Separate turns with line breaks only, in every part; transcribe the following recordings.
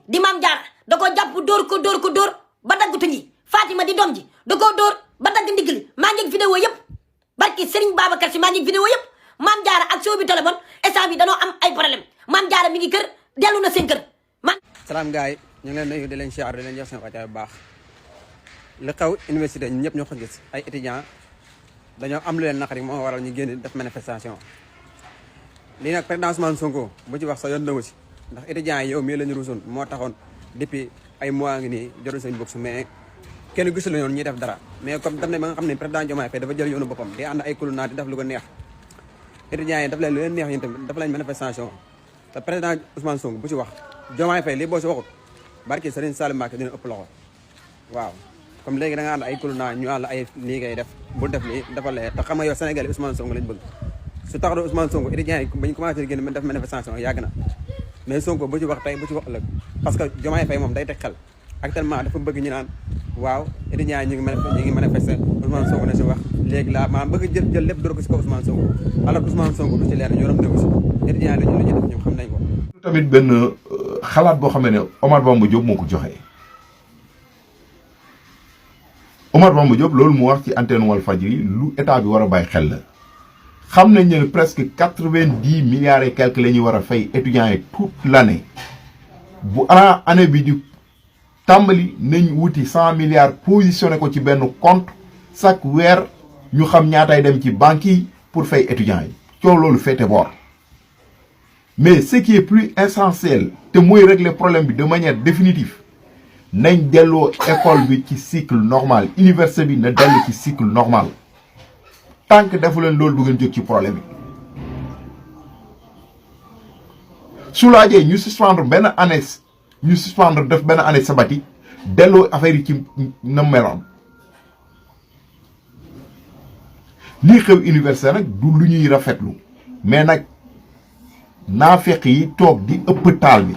di Mame Diarra da ko jàpp dóor ba dagg tuñ yi Fatima di doom ji da koo dóor ba dagg ndigli maa ngi vidéo yëpp barki Serigne Babacar Si maa ngi vidéo yëpp Mame Diarra ak soo bi téléphone instant bi danoo am ay problème Mame Diarra mi ngi kër dellu na seen kër
salaam gars yi ñu ngi leen nuyu di leen siyaar di leen jox seen wàccaay bu baax li xew université ñun ñëpp ñoo ko gis ay étudiants dañoo am lu leen naqari moo waral ñu génn def manifestation lii nag président Ousmane Sonko bu ci wax sa yoon nawu si ndax étudiants yi yow mii la ñu ruusoon moo taxoon depuis ay mois ngi nii jotul seen bourse mais kenn gisul la ñoon ñuy def dara mais comme dem na ba nga xam ne président Diomaye Faye dafa jël yoonu boppam di ànd ay kulunaa di def lu ko neex étudiants yi daf leen lu leen neex yéen tamit dafa leen manifestation te président Ousmane Sonko bu ci wax Diomaye Faye lii boo si waxut barki Serigne Salim Mbacké dina ëpp loxo waaw comme léegi da nga ànd ay kulunaa ñu ànd ay lii ngay def bu def lii dafa lee te xam nga yow Sénégal yi Ousmane Sonko lañ bëgg su taxadoo Ousmane Sonko étudiants yi bañ commencé génn def manifestation yàgg na mais Sonko bu ci wax tey bu ci wax ëllëg parce que Diomaye Faye moom day teg xel actuellement dafa bëgg ñu naan waaw étudiants yi ñu ngi manifester Ousmane Sonko na si wax léegi laa maanaam bëgg jël lépp dóor ko si kaw Ousmane Sonko alors Ousmane Sonko du ci leer ñoram négo si étudiants yi lu ñu def ñoom xam nañ ko
tamit benn xalaat boo xamee ne Omar Bamba Diop moo ko joxe Omar Bamba Diop loolu mu wax ci antenne Walfadjri lu état bi war a bàyyi xel la xam nañ ne presque 90 milliards et quelques la ñuy war a fay étudiants yi toute l'année bu année bi di tàmbali nañ wuti 100 milliards positionné ko ci benn compte chaque weer ñu xam ñaatay dem ci banques yi pour fay étudiants yi coow loolu féete boor mais ce qui est plus essentiel te mooy régler problème bi de manière définitive nañ delloo école bi ci cycle normal université bi na dellu ci cycle normal tant que defu leen loolu du ngeen jóg ci problème yi su laajee ñu suspendre benn année def benn année sabbatique delloo affaire yi ci na meloon lii xew université nag du lu ñuy rafetlu mais nag naafeq yi toog di ëpp taal bi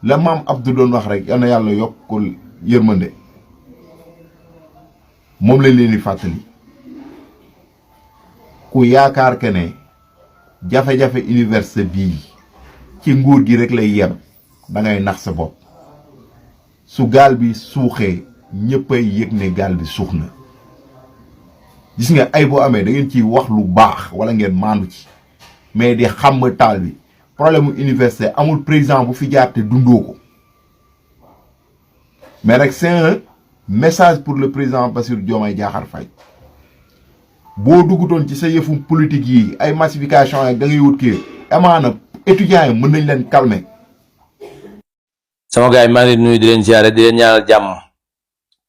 la maam Abdou doon wax rek yal na yàlla yokk ko yërmande moom lañ leen di fàttali ku yaakaar que ne jafe-jafe université bii ci nguur gi rek lay yem da ngay nax sa bopp su gaal bi suuxee ñëppay yëg ne gaal bi suux na gis nga ay boo amee da ngeen ciy wax lu baax wala ngeen maandu ci mais di xam taal bi problème mu université amul président bu fi jaar te dundoo ko mais nag c'est un message pour le président Bassirou Diomaye Diakhar Faye boo duggutoon ci sa yëfu politique yi ay massification ak da ngay wut kii amaana étudiants yi mën nañ leen calmer.
sama gars yi maa ngi leen nuyu di leen ziare di leen ñaanal jàmm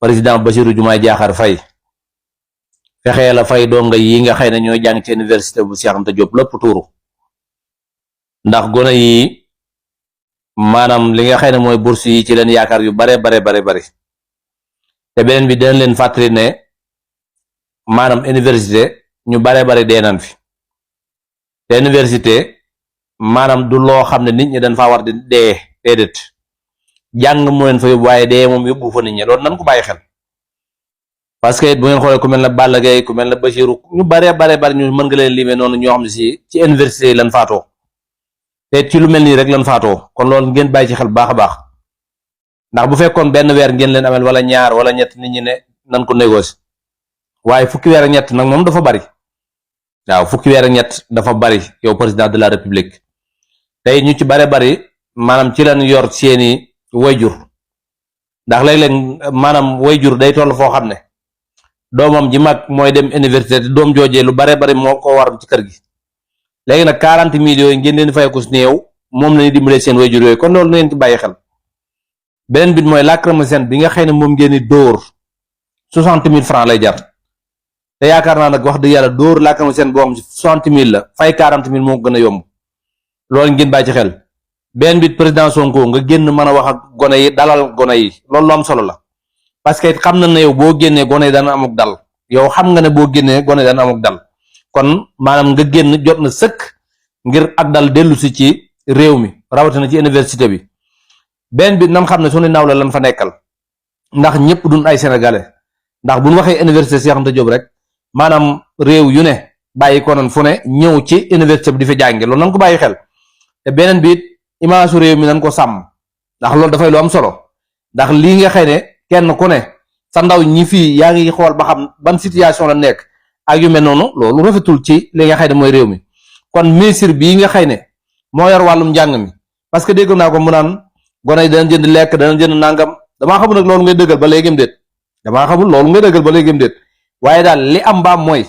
président Bassirou Diomaye Diakhar Faye fexee la fay donga yi nga xëy na ñooy jàng ci université bu Cheikh Anta Diop lépp tuuru ndax gone yi maanaam li nga xëy ne mooy bourse yi ci leen yaakaar yu bare te beneen bi dinañ leen fàttali ne maanaam université ñu bare dee nañ fi te université maanaam du loo xam ne nit ñi dañ faa war di dee déedéet jàng mu leen fa yóbbu waaye dee moom yóbbu fa nit ñi loolu nan ko bàyyi xel parce que bu ngeen xoolee ku mel ne Balla Gaye ku mel ne Bachirou ñu bare ñu mën nga leen limee noonu ñoo xam ne si ci université yi lan faatoo te ci lu mel nii rek lan faatoo kon loolu ngeen bàyyi ci xel bu baax a baax ndax bu fekkoon benn weer ngeen leen amel wala ñaar wala ñett nit ñi ne nan ko négocier waaye fukki weer ak ñett nag moom dafa bari waaw fukki weer ak ñett dafa bari yow président de la république tey ñu ci bari maanaam ci lan yor seeni wayjur ndax léeg-léeg maanaam wayjur day toll foo xam ne doomam ji mag mooy dem université te doom joojee lu bari moo ko war ci kër gi léegi nag 40 millions yooyu ngeen leen fay ko si néew moom la ñuy dimbalee seen wayjur yooyu kon loolu na ngeen ci bàyyi xel beneen bit mooy lacrymogène bi nga xëy ne moom ngeen di dóor 60 000 francs lay jar te yaakaar naa nag wax dëgg yàlla dóor lacrymogène boo xam si 60 000 la fay 40 000 moo gën a yomb loolu ngeen bàyyi ci xel beneen bit président Sonko nga génn mën a wax ak gone yi dalal gone yi loolu lu am solo la parce que xam na ne yow boo génnee gone yi dana amuk dal yow xam nga ne boo génnee gone yi dana amuk dal kon maanaam nga génn jot na sëkk ngir ak dal dellu si ci réew mi rawatina ci université bi benn bi nam xam ne suñu nawle lan fa nekkal ndax ñëpp duñ ay sénégalais ndax buñ waxee université Cheikh Anta Diop rek maanaam réew yu ne bàyyi ko noon fu ne ñëw ci université bi di fi jànge loolu nan ko bàyyi xel te beneen bi image réew mi nan ko sàmm ndax loolu dafay lu am solo ndax lii nga xëy ne kenn ku ne sa ndaw ñi fii yaa ngi xool ba xam ban situation la nekk ak yu mel noonu loolu rafetul ci li nga xëy ne mooy réew mi kon ministre bii nga xëy ne moo yor wàllum njàng mi parce que dégg naa ko mu naan gone yi dana jënd lekk dana jënd nangam damaa xamul nag loolu ngay dëggal ba léegim déet waaye daal li am mbaam mooy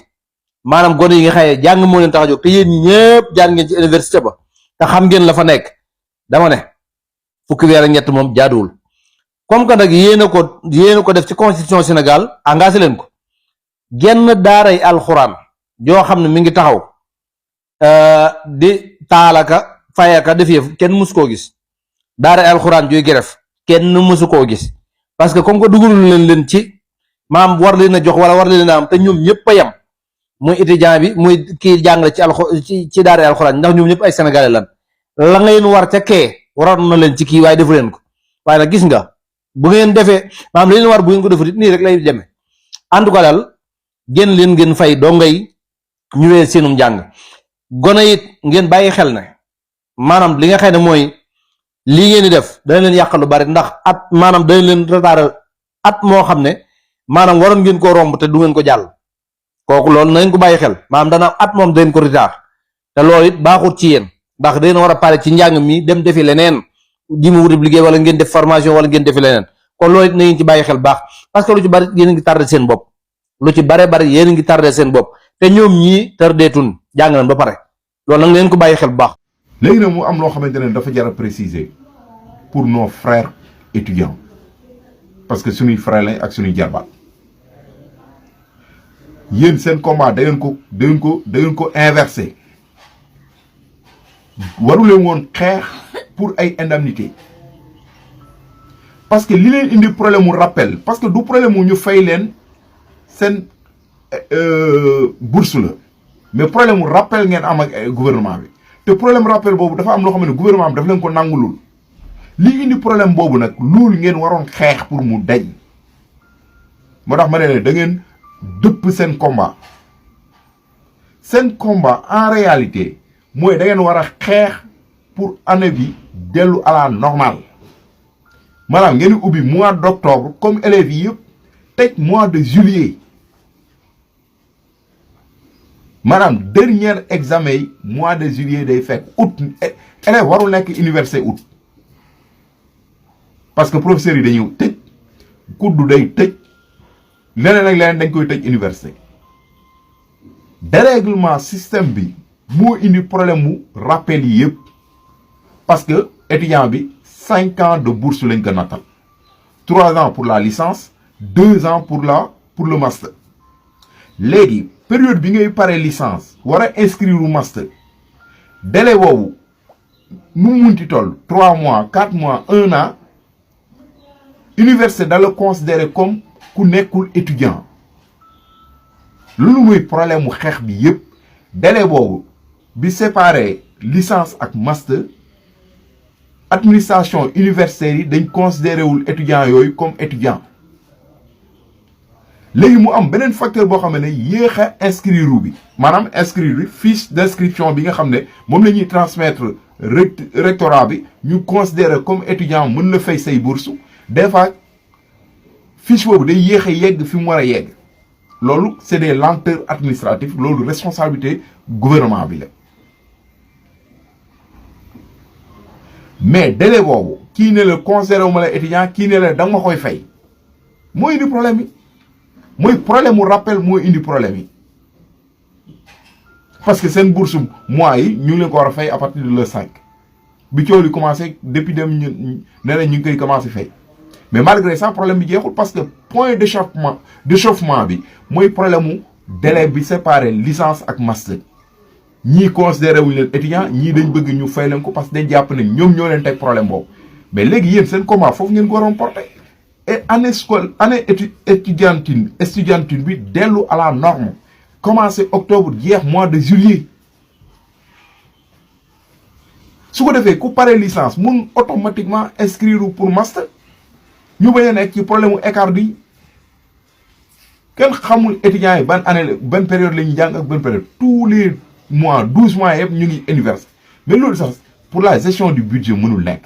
maanaam gone yi nga xëy jàng moo leen tax a jóg te yéen ñëpp jàng ngeen ci université ba te xam ngeen la fa nekk dama ne fukki weer ak ñett moom jaaduwul comme que nag yéen a ko def ci constitution Sénégal engagé leen ko genn daaray alxuraan joo xam ne mi ngi taxaw di taalaka fayaka def yëf kenn mësu koo gis daaray alxuraan juy gref kenn mësu koo gis parce que comme que dugalul leen ci maam war leen a jox wala war leen a am te ñoom ñëpp a yem muy étudiant bi muy kii jàngale ci daaray alxuraan ndax ñoom ñëpp ay sénégalais lan la nga leen war ca kee waroon na leen ci kii waaye defu leen ko waaye nag gis nga bu ngeen defee maanaam li leen war bu ngeen ko defut nii rek lay demee en tout cas daal génn leen ngeen fay dongay ñu wee seenum njàng gone it ngeen bàyyi xel ne maanaam li nga xam ne mooy lii ngeen di def dana leen yàqal lu bari ndax at maanaam dana leen retardé at moo xam ne maanaam waroon ngeen koo romb te du ngeen ko jàll kooku loolu na ngeen ko bàyyi xel maanaam dana at moom dañ ko retard te loolu it baaxut ci yéen ndax dañ war a pare ci njàng mi dem defi leneen ji mu wutib liggéey wala ngeen def formation wala ngeen defi leneen kon loolu it na ngeen ci bàyyi xel baax parce que lu ci bari yéen a ngi tardé seen bopp lu ci bare bari yéen a ngi tardé seen bopp te ñoom ñii tardeetun jàng nañ ba pare loolu nag ngeen ko bàyyi xel bu baax.
léegi nag mu am loo xamante ne dafa jar a préciser pour nos frères étudiants parce que suñuy frères lañ ak suñuy jarbaat yéen seen combat da ngeen ko inversé waruleen woon xeex pour ay indemnité parce que li leen indi problème mu rappel parce que du problème mu ñu fay leen seen bourse la mais problème mu rappel ngeen am ak gouvernement bi te problème rappel boobu dafa am loo xam ne gouvernement bi dafa leen ko nangulul li indi problème boobu nag loolu ngeen waroon xeex pour mu dañ moo tax ma ne leen da ngeen dëpp seen combat en réalité mooy da ngeen war a xeex pour année bi dellu à la normale maanaam ngeen di ubbi mois d'octobre comme élèves yi yëpp teg mois de juillet maanaam dernier examen yi mois de juillet day fekk août élève warul nekk université août parce que professeurs yi dañuy tëj kuddu day tëj leneen ak leneen dañ koy tëj université dérèglement système bi moo indi problème mu rappel yi yëpp parce que étudiant bi 5 ans de bourse lañ ko nattal 3 ans pour la licence 2 ans pour le master léegi période bi ngay pare licence war a inscrire master délai boobu nu mu munti toll 3 mois 4 mois 1 an université da la considérer comme ku nekkul étudiant loolu mooy problème mu xeex bi yëpp délai boobu bi séparé licence ak master administration universitaire yi dañ considéré wul étudiant yooyu comme étudiant léegi mu am beneen facteur boo xam ne yéex a inscrire bi maanaam inscrire bi fiche d'inscription bi nga xam ne moom la ñuy transmettre rectorat bi ñu considéré comme étudiant mën la fay say bourse des fois fiche boobu day yéex a yegg fi mu war a yegg loolu c'est des lenteurs administratives loolu responsabilité gouvernement bi la mais délai boobu kii ne la considéré wu ma la étudiant kii ne la da nga ma koy fay moo indi problème yi mooy problème mu rappel moo indi problème yi parce que seen bourse mois yi ñu ngi leen ko war a fay à partir de le 5 bi coow li commencé depuis dem ñu nee na ñu ngi koy commencé fay mais malgré ça problème bi jeexul parce que point d'échauffement bi mooy problème mu délai bi séparé licence ak master ñii considéré wuñu leen étudiant ñii dañ bëgg ñu fay leen ko parce que dañ jàpp ne ñoom ñoo leen teg problème boobu mais léegi yéen seen combat foofu ngeen ko waroon porté et année étudiantine bi dellu à la norme commencé octobre jeex mois de juillet su ko defee ku pare licence mun automatiquement inscrire pour master ñu bañ a nekk ci problème mu écart bi kenn xamul étudiants yi ban année ban période la ñuy jàng ak ban période tous les mois 12 mois yëpp ñu ngi université mais loolu sax pour la gestion du budget mënul nekk